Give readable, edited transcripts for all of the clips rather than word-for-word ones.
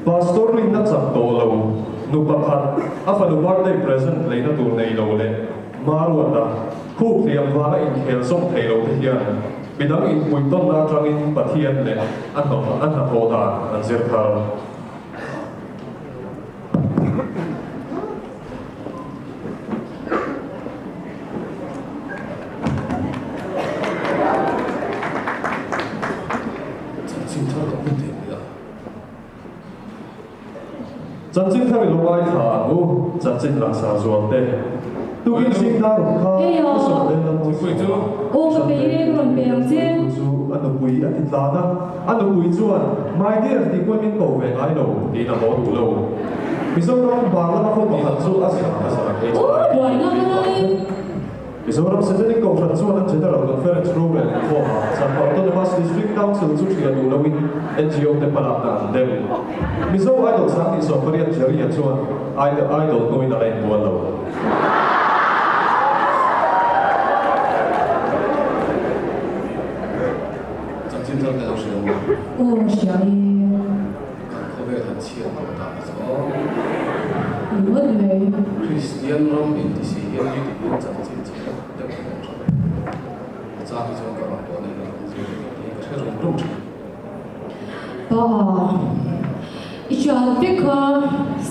Pastor rinna chak tawh lo, nu pakhat, a fanu birthday present leina tur nei lo leh Maruata, khup hliam vanga inkhel zawm thei lo te hian midang inpuihtawnna atangin Pathian leh a hnathawh dan an zir thar. Chanchin thar ka hmu thei mai a. Chanchin thar i lo ngaithla ang u, chanchin langsar zual te. Tukin zing dar uk kha Heia! i sawi leh lam Thingpui chu. Aw ka pe e, ka rawn pe ang che. Chu a nupui a ti tlan a, a nupui chuan, My dear tih pawhin min ko ve ngai lo, tiin a haw duh lo. Mizoram bar lama khaw pakhat chu a zin a zan HIV Aw buaina ka lai. Mizoram Satanic Kohhran chuan an General Conference rorel inkhawmah Champa Autonomous District Council chu hria duh loin NGO te hmalakna an dem. Mizo Idol 2018 Jerry-a chuan Idol Idol hnuin a la inbual lo. Chanchin thar ka lo hria maw? Aw hria e. Kan khawvel han chhiat tawh ta hi chu aw. Ringawt mai. Kristian ram inti si hian mi ti hian chanchin chhe deuh deuh hi kan hre ve. A chang hi chuan ka rawn pawh nei lo ang zir ve tih hi ka hre rum rum thin. Pa, i hriat vek kha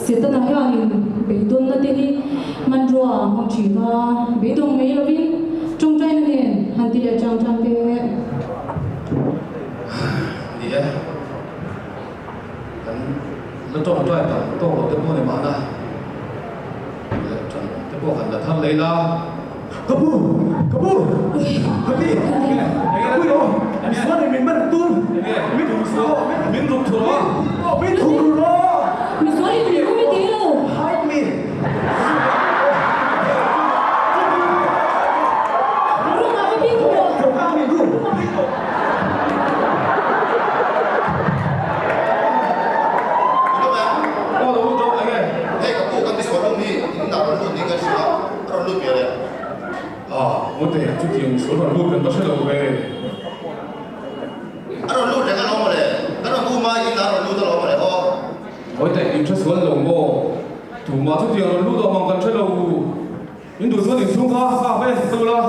Setana hianin beidawnna te hi hmanrua a hmang thin a, beidawng mai lovin tawngtaina nen han ti leh chang chang teh. Ni e. Kan la tawngtai tam tawk lo te pawh ni mahna leh tan te pawh kan la thar lei la. Ka pu! Ka pu! Ka pi! Ka pu ilo! Misual in min man tum! Min ruk thu rawh! Min ruk thu rawh! Min thu rawh! Misual in min rum i ti lo! Hide me! Room ah ka pi ka rawh! In duh chuan inchhung kha nghak ve ta ula.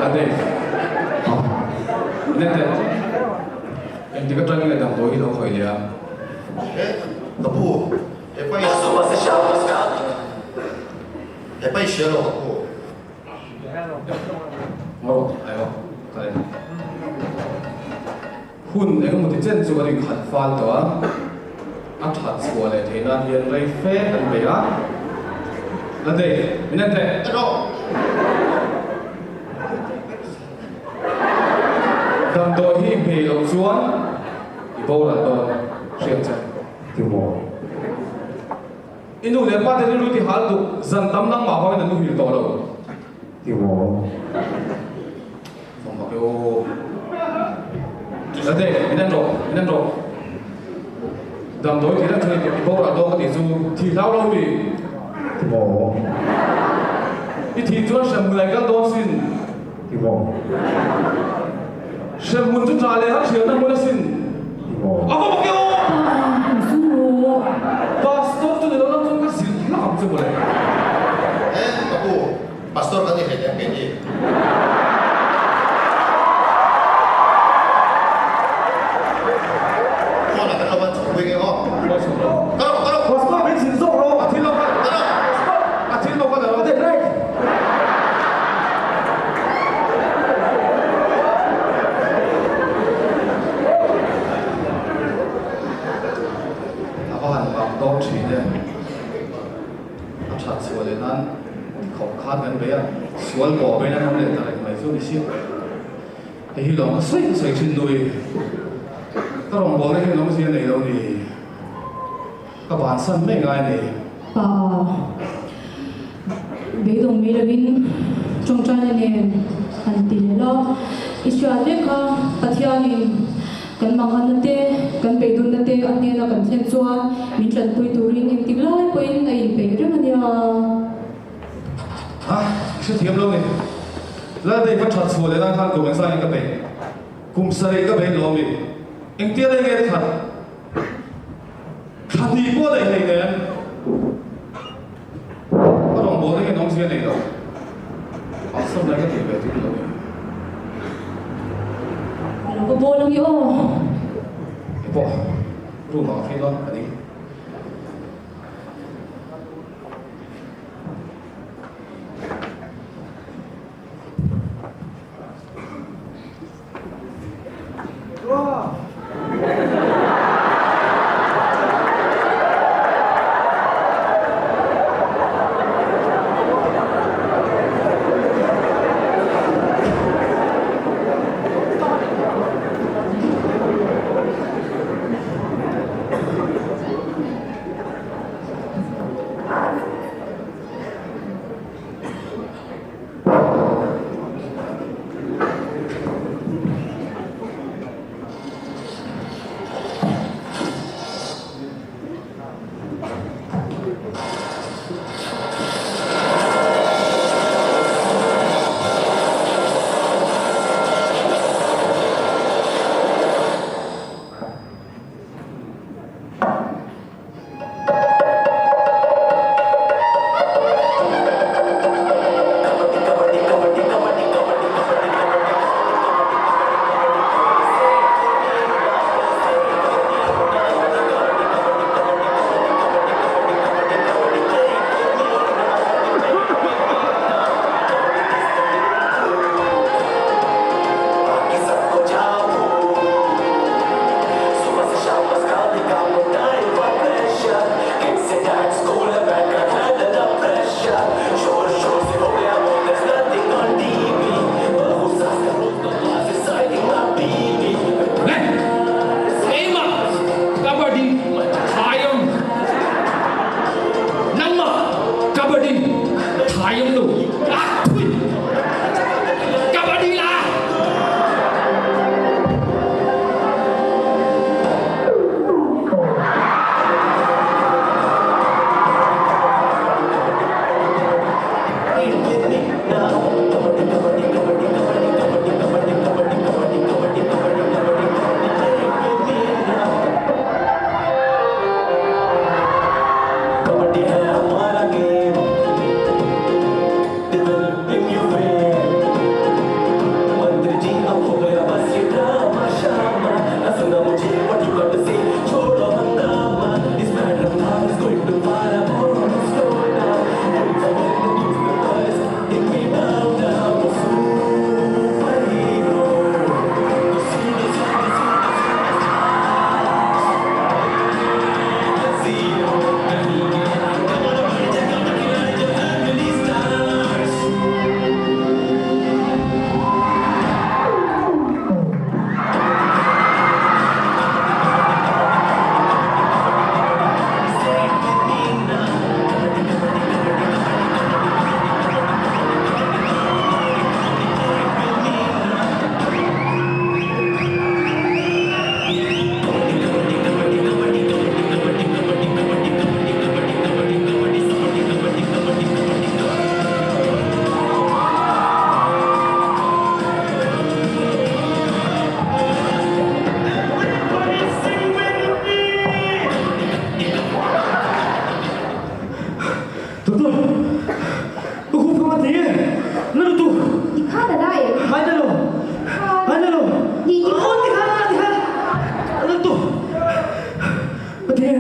Ate, Nete, engtik atangin nge damdawi hi lo khawih leh a? Ngaw, ai aw, Hun engemaw ti chen chu kan inkhat fal tawh a, a that chhuah leh theih nan hian rei fe kan bei a. Latei, min en teh! Damdawi hi i bei loh chuan i boral dawn hriat che. Timaw? I nu leh pa te rilru ti hal duk, zan tam nangmah vangin an nuhil tawh lo. Timaw? Fawm bak e aw. Late, min en rawh, min en rawh. Damdawi tih reng chuan i boral dawn ka tih chu thih hlau lo mi? Ti maw? I thih chuan hremhmun ah i kal dawn sin. Ti maw? Hremhmun chu ṭah leh har hriatna hmun asin. Ti maw? A va bawk e aw! Pa, zu rawh. Pastor chu ni lo lam chuan ka zilh hlak ang che mawle. E, ka pu, Pastor kan ni hleinem kei ni. Phone ah kan lo van chhawk pui nge aw. Ka rawh, ka rawh. Pastor min zilh zawk rawh. A thil lo kal. Ka rawh. A thil lo kal a rawh. Ka break. A va han vang dawn thin e. A that chhuah leh nan khawp khan kan bei a, sual pawh bein an awm leh ta reng mai chu ni si. Hei hi lawng ka sawi ka sawi thin nui. Ka rawngbawlna hian awmzia nei lo ni. Ka bansan mai ngai a ni. Pa, beidawng mai lovin tawngtaina nen han ti leh la, i hriat vek kha Pathianin kan manganna te, kan beidawnna te a hnena kan thlen chuan min tanpui turin engtik lai pawhin a inpeih reng a nia. Ha, i hrethiam lo ni. Laltei va that chhuah leh nan khan kum engzai in ka peih? Kum sarih ka bei lawm i. Engtia rei nge that? Thla hnih pawh daih hlei nen ka rawngbawlna hian awmzia nei lo. Pastor lai ka tih ve tum lo ni. A lo va bawl ang i aw. Kei pawh room ah ka phei dawn ka ding.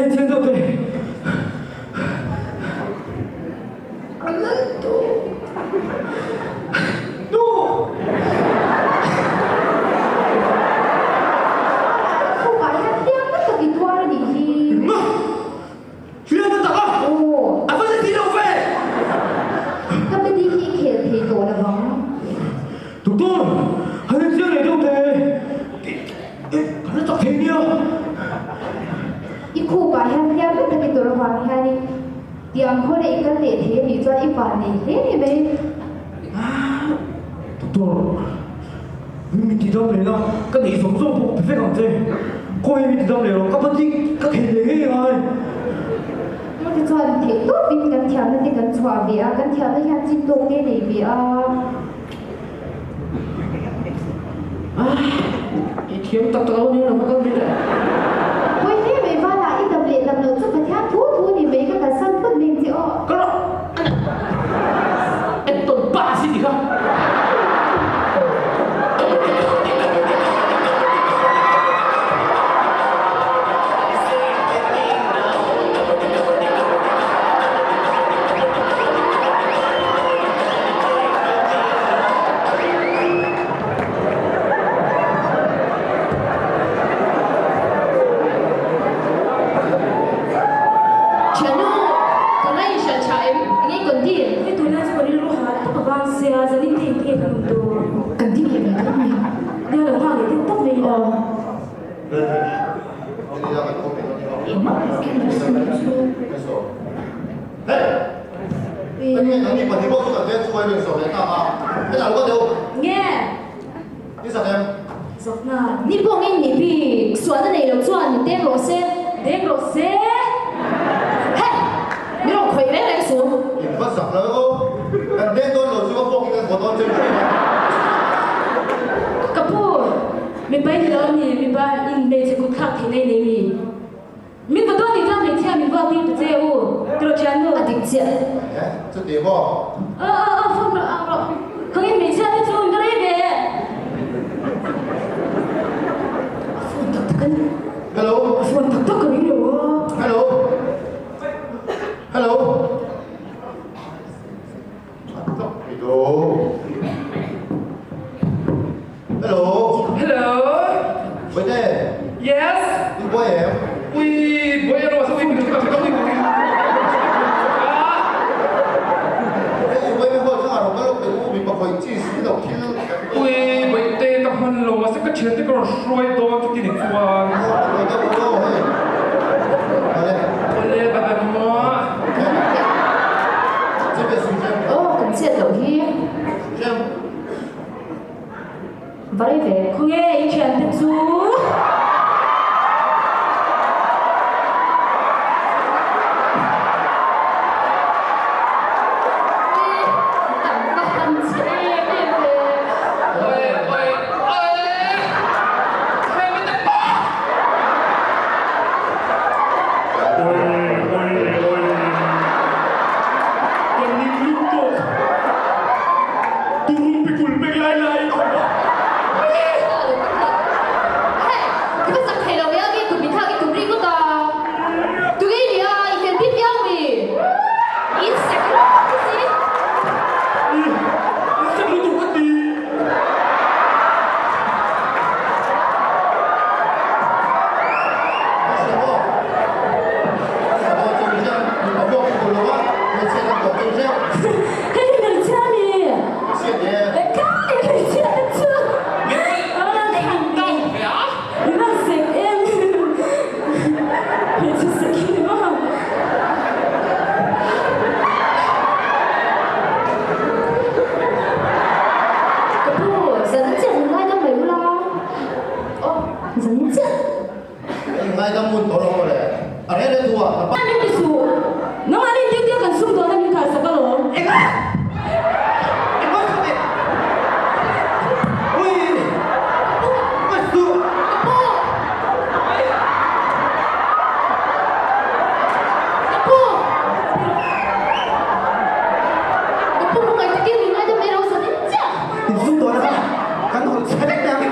Han en chiang deuh teh. A lal tawh. Nu! Khumah hian hliam na tak i tuar a nih hi. Engmah! Hliam na tak a? Aw. A va ni ti lo ve! Ka bedi hi i khel thei tawh lo vang. Doctor, han en chiang leh deuh teh. Kan la chak thei nia. I khupah hian hliam na tak i tawrh avang hianin tiang khaw leh i kal leh thei a nih chuan i van nei hle ni mai. Doctor, min ti dam leh la, ka neih zawng zawng pawh pe vek ang che. Khawi min ti dam leh rawh, ka patik ka khel leh ngei angai. Heti chuan theih tawpin kan thiamna te kan chhuah ve a, kan thiamna hian chin tawk te nei ve a. I thiam tak tak lo ni lo ka min le. Hawi hle mai vala i dam leh dam loh chu Pathian thu thu ni mai ka kalsan phawt mai ang che aw. Ka rawh en tawn pa si ti kha. Thiannu, tunlai in hriat tha em? Enge i kawn dil? Hei tunlai chu ka rilru hah tak a vang sia, zanin te engtin nge kan awm tur? Kan ding leh mai dawn mai. Nia lo nghak leh deuh tak mai ila. Nge? Ni pawngin ni bik, sualna nei lo chuan min deng rawh se. Deng rawh se. Hei! Min rawn khawih reng reng suh. Ka pu, mipa i ni lo a ni, mipa in hmeichhe kut thlak theih na i nei mi? Min va dawn tih chuan hmeichhia min vuak tir ta che u, tiraw thiannu? A dik chiah. E, chuti maw? Aw aw aw, phone rawh ang rawh. Khawngin hmeichhia te chu in va rei ve. A phone tak tak a ni. Hello. A phone tak tak ka ring lo a. Hello. Hello. Hello. Hello. Hello. Bawihte. Yes. I buai em? Ui, buai erawh sa ui ka ka ui. Hei i buai ho chu a rawng ka lo pe u mi pakhawi cheese hi lo thil. Ui, bawihte ka hman lo a se ka thiante ka rawn hruai dawn chu ti ni chuan. Aw, ka hruai dawn hei. Awle. Awle, bye bye maw. Aw, kan chet loh hi. Va rei ve. Khawnge i thiante chu? Ka han che em em ve. Oi oi oi! Oi oi oi! Kan ning lut tawh. Turum pikul pek lai lai a awm a. Hey, i va chak thei lo ve a, nge kum min thlak i tum rik ngawt a. Tu nge i nih a, i fel bik viau mi? In sek rawk i si. I sek lutuk a ti. Hei hmeichhia a ni. Kai hmeichhia te chu. Min rawn sek em. Hmeichhe sek hi ni maw. Ka pu, zan chiah min ngaidam mai ula. Aw, zan chiah. Min ti suh. Nangmah nih tin tia kan sum dawn a min khar sak alawm. Engah? Engah saw teh? Ui! Ka suh! Ka pu! Ka pu! Ka pu hmangaih takin min ngaidam mai rawh zan in chiah. In sum dawn a kha kan hawlh chhe vek mai ang.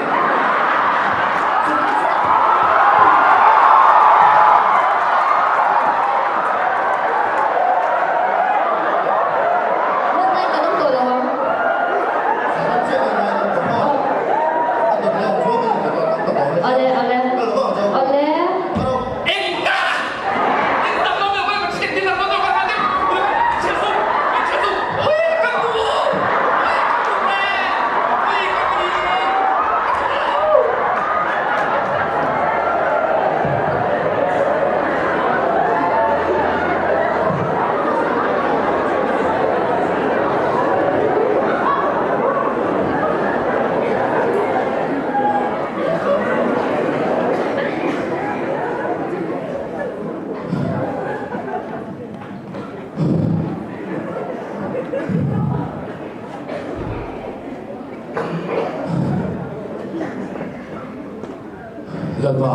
Lalpa,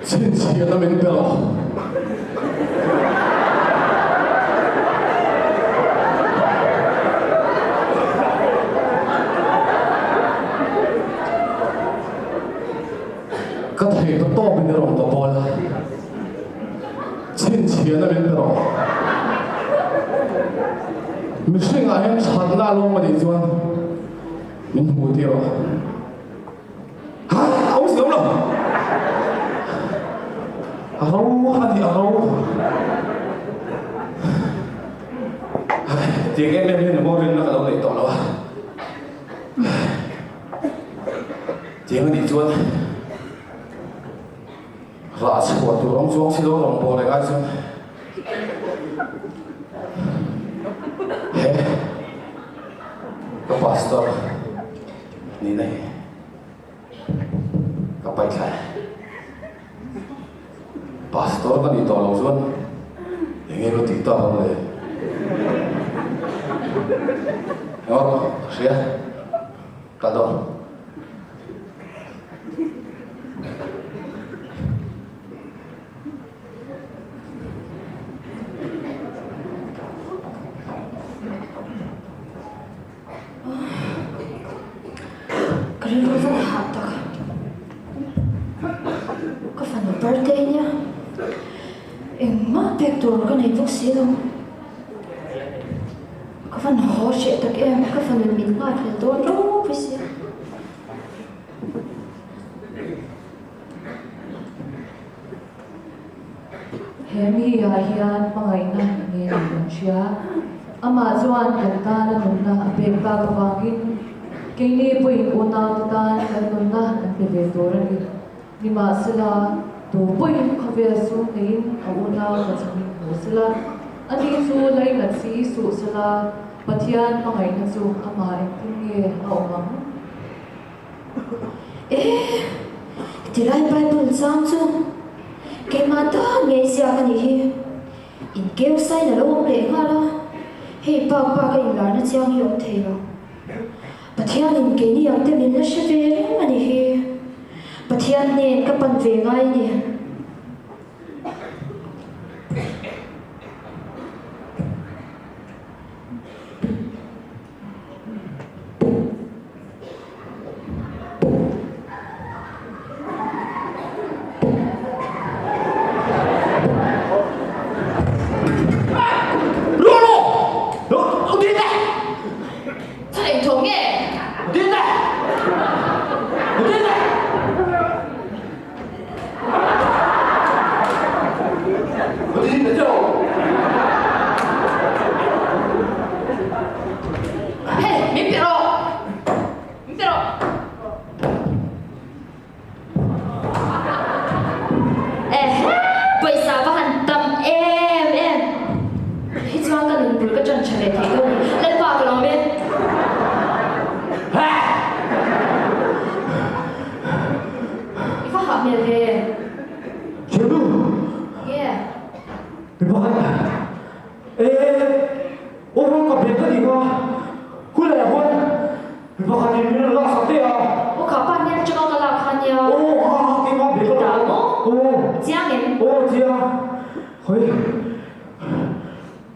chhinchhiahna min pe rawh. Ka theih ta tawpin i rawn ka bawl a, chhinchhiahna min pe rawh. Mihringah hian thatna a lawm a nih chuan min hmuh tir rawh. Ha, a awm si lo. A ro a ni, a ro. Tiang em em hian maw rinna ka lo neih tawh lo a. Tiang a nih chuan rah chhuah tur awm chuang si lo rawng bawl engai chuan he ka pastor nihna hi ka paih thla e. Pastor ka nih tawh lo chuan enge ka tih tak ang le? Engawt ka hria kal dawn. Ka rilru vak hah tak. Ka fanu birthday nia engmah pek tur ka nei bawk si lo. Ka van haw hreh tak em, ka fanu min nghak hlel dawn ropui sia. He mi ah hian hmangaihna nge ni kan hria. Amah chuan kan tana nunna a pek tak avangin keini pawhin unaute tan kan nunna kan pe ve tur a ni. Nimahsela, tu pawhin khawvel sum neiin a unau ka chhangin hmu sela, ani chu lainat si suh sela, Pathian hmangaihna chu amah engtin nge a awm ang? E, tilai Bible chang chu keimah tan ngei ziak a nih hi. Inkeu sain a lo awm leh nghal a, hei bak bak a inlarna chiang hi awm thei lo. Pathianin keini ang te min la hre ve reng a nih hi. Pathian hnen ka pan ve ngai a ni. Hey, min pe rawh! Min pe rawh! Ehe, pawisa va han tam em em! Hi chuan ka nun bul ka ṭan ṭha leh thei dawn a ni. Lalpa ka lawm e! I va hah hmel ve. Thiannu! Nge? Mi pakhat. E, aw rawn ka bek ka ti kha. Hun leh huan mi pakhat in min rawn lak sak teh a. Aw kha pa hniam atanga ka lak kha nia. Aw ha ha keimah bek ka lo. Ta maw? Aw. Chiang em? Aw chiang. Hawi.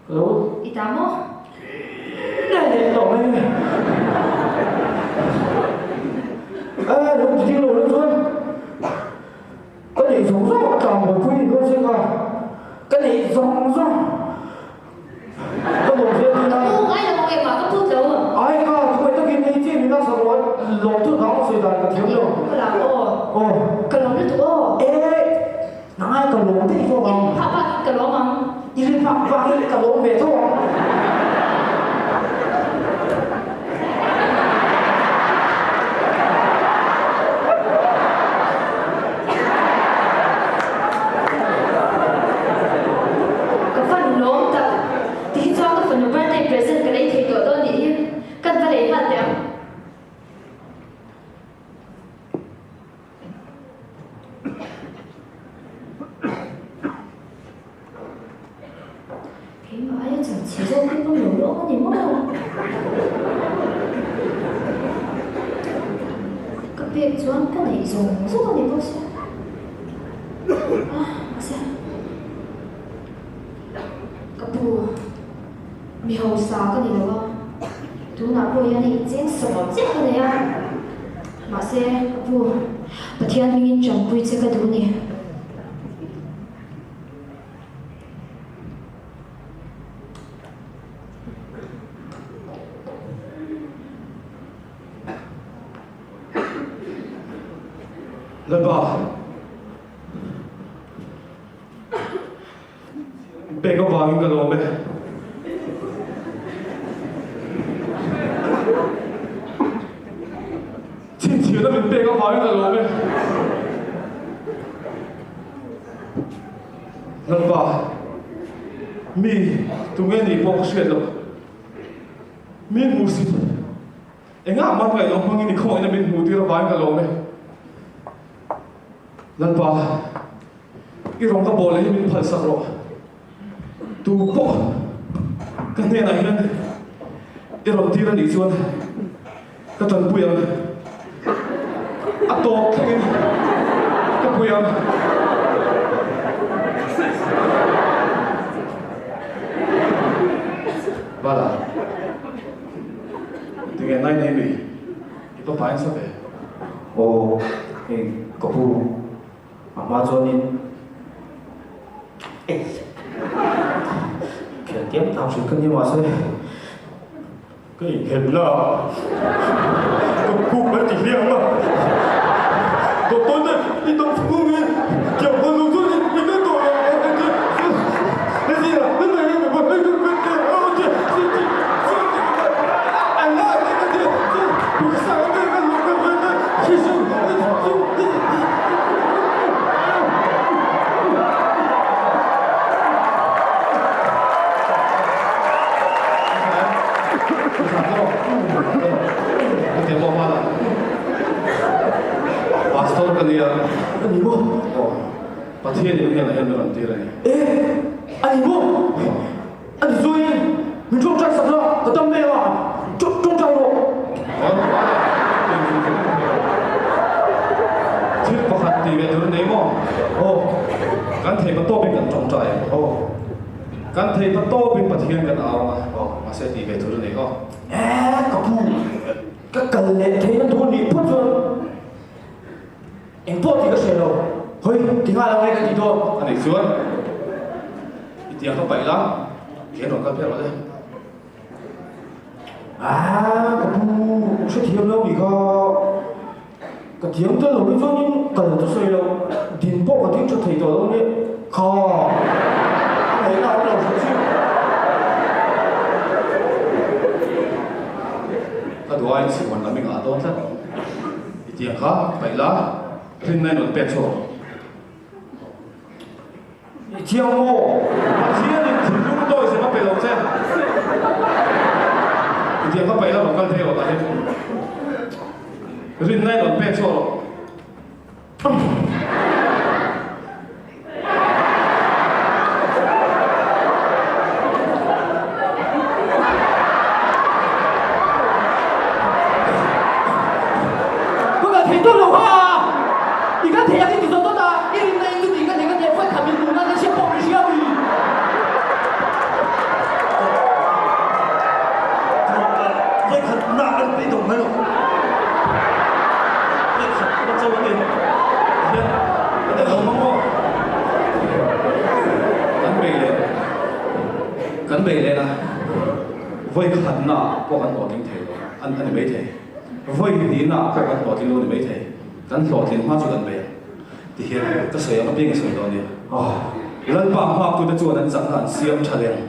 Ka lo. I ta maw? Nge leh tawh mai. E, lo ti ding lo la chuan. Ka neih zawng zawng a tlang buaipui ni dawn se ka ka neih zawng zawng ka lawm zel thin a. Ka pu ngai lo nge mah ka phut lo. Ai ka thuai takin hei chiah min laksak lo a lawm thut vang sawi dan ka thiam lo. Ka lak aw. Aw. Ka lawm lutuk aw. E nangai ka lawm daih zawk ang. I rin phah bakin ka lawm ang. I rin phah bakin ka lawm ve tho ang. Ka fan lawm tak. Ti hi chuan ka fanu birthday present ka lei thei tawh dawn nih hi. Kan va lei nghal teh ang. Keimah aia chanchhe zawk hi pawm lo lawk a ni maw? Ka pek chuan ka neih zawng zawng a ni bawk sia. Ah, mahse ka pu mi hausa ka ni lo a, tunah pawh hian hei cheng sawm chiah ka nei a, mahse ka pu Pathian hmingin tanpui che ka duh a ni. Lalpa, pek avangin ka lawm e. Chhinchhiahna min pek avangin ka lawm e. Lalpa, mi tunge nih pawh ka hriat loh. Mi hmuhsit engah mah ngaih loh hmangin i khawngaihna min hmuh tir avangin ka lawm e. Lalpa, i rawng ka bawh leh hi min phalsak rawh. Tu pawh ka hnenah hian i rawn tir a nih chuan ka tanpui ang. A tawp thlengin ka pui ang. Bala, tinge nai nei mi? I va pain sa ve. Aw, hei ka pu, a hma chuanin ei khel tiam tang hrilh ka ni mahse Ka inhen la, ka kuk an ti hliam a, Doctor te i dam chhungin tiang hawn lo chuan i kal tawh lo ang a ti. Pastor ka nia. Ani maw? Aw. Pathian in hian a hian min rawn tir a ni. E, ani maw? Ani chuan min tawngtai sak la, ka dam ve a, tawngtai rawh. Thil pakhat tih ve tur nei maw? Aw. Kan thei pa tawpin kan tawngtai a. Aw. Kan thei pa tawpin Pathian kan au ang a. Aw, mahse tih ve tur nei aw. E, ka pu, ka kal leh theihna tur nih phawt chuan Eng pawh tih ka hre lo, hawi ti nghal ang e ka ti dawn. A nih chuan i tiang ka paih la, khen rawn kal phei rawh le. Aaa ka pu, u hrethiam lo nih kha, ka tiang tel lo hi chuanin kal chu sawi lo, din pawh ka ding tha thei tawh lo nia, kha a ngaihna awm lo hrim hrim. Ka duh aiin chhuan lam i ngah dawn tlat. I tiang kha paih la, rinna in rawn pek chhuak rawh. I thiang maw? Pathian in thinlung dawi zem a pe lo che. I tiang kha paih la rawn kal phei rawh tah hian. Rinna in rawn pek chhuak rawh. Ka kal thei tawh lo ha! I kal thei ang i ti zawt zawt a, i rinna in chuti ka nei ka tia khawi khat min duhna na chhiat pawh min hria ui. Khawi khat nak an peih tawh mai lo. Khawi khat na cho a ni. Hian a lo hmang maw? Kan bei leh kan bei leh a, vawi khatna pawh kan hlawhtling thei lo a ni mai thei. Vawi hnihna pawh kan hlawhtling lo a ni mai thei. Kan hlawhtlin hma chu kan bei ang. Tihian ka sawi ang apiang i sawi dawn nia. Lalpa nghak tute chuan an chakna an siam tha leh ang.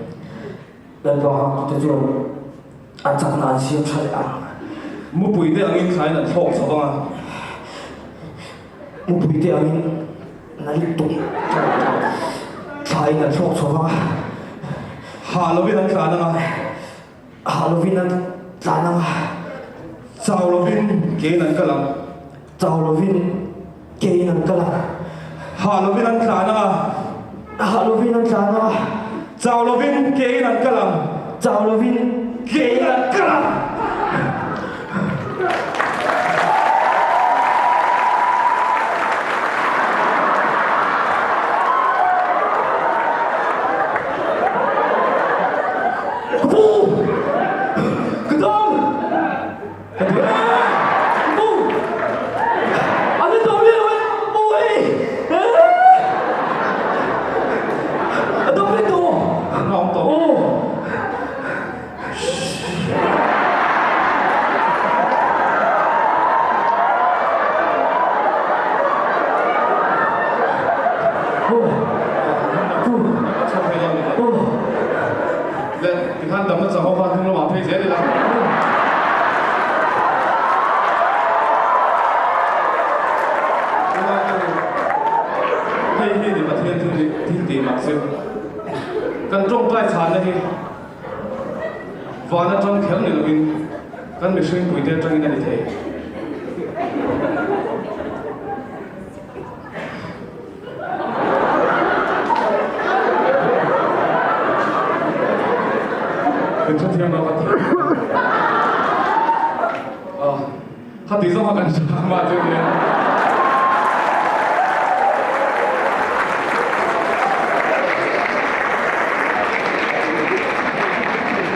Lalpa nghak tute chuan an chakna an siam tha leh ang. Mupui te angin thlain an thlawk chho vang a. Mupui te angin na lutuk thlain an thlawk chho vang a. Hah lovin an tlan ang a. Hah lovin an tlan ang a. Chau lovin kein an kal ang. Chau lovin kein an kal ang. Hah lovin an tlan ang a. Hah lovin an tlan ang a. Chau lovin kein an kal ang. Chau lovin kein an kal ang. Pathian thil thil tih mak chu. Kan tawngtai chhanna hi van atang kher ni lovin kan mihring puite atangin a ni thei. Kan hrethiam lo ka ti. Khati zawng a kan hre mah chu nia.